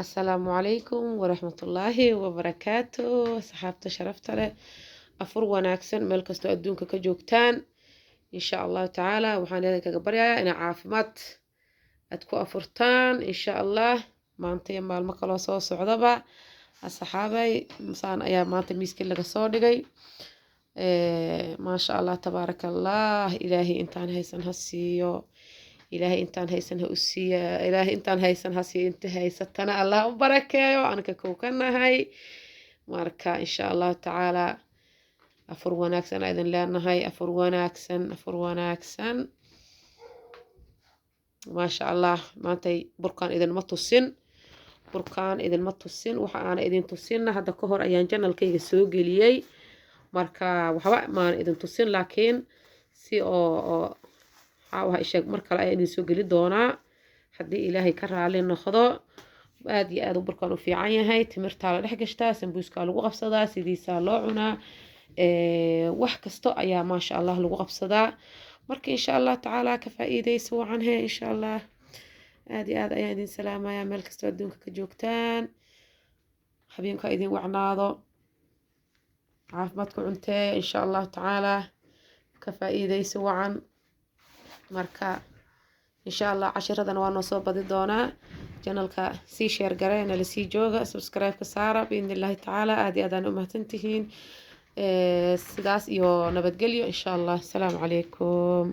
Asalaamu calaykum waraxmatullaahi wabarakaatu. Asxaabta sharafta leh, afur wanaagsan meel kastoo adduunka ka joogtaan. Insha Allahu tacaala waxaan idin kaga baryayaa inaa caafimaad aad ku afurtaan, insha Allah, maanta iyo maalmo kaloo soo socdaba. Asxaabay, saan ayaa maanta miiskii laga soo dhigay. Maasha Allah, tabaaraka Allah. Ilaahay intaan haysan ha siiyo, Ilaahay intaan haysan ha u siiya, Ilaahay intaan haysan ha siiyo, inta haysatana Allah u barakeeyo. Anka kow ka nahay. Marka insha Allahu tacaala afur wanaagsan aa idin leenahay, afur wanaagsan, afur wanaagsan. Maasha Allah, maantay burkaan idinma tusin, burkaan idinma tusin. Waxa aana idin tusinna, hadda ka hor ayaan channelkayga soo geliyey, marka waxba maana idin tusin, laakiin si oo waxaa waxa isheeg, mar kale ayaan idin soo geli doonaa haddii Ilaahay ka raali noqdo. Aad iyo aad u burkaan u fiican yahay. Timirtaa la dhex gashtaa, sambuuskaa lagu qabsadaa, sidiisaa loo cunaa, wax kasto ayaa maasha Allah lagu qabsadaa. Marka insha Allah tacaala ka faa'iidaysa wacan he. Insha Allah aad iyo aad ayaan idin salaamayaa meel kastoo adduunka ka joogtaan. Habeenka idin wacnaado, caafimaadku cuntee, insha Allahu tacaala ka faa'iidaysa wacan. Marka insha Allah cashiradana waa noo soo badi doonaa. Channelka sii share garee, nala sii jooga, subscribe-ka saara biidni Illaahi tacaala. Aad iyo aad aan u mahadsantihiin. Sidaas iyo nabadgelyo insha Allah. Asalaamu calaykum.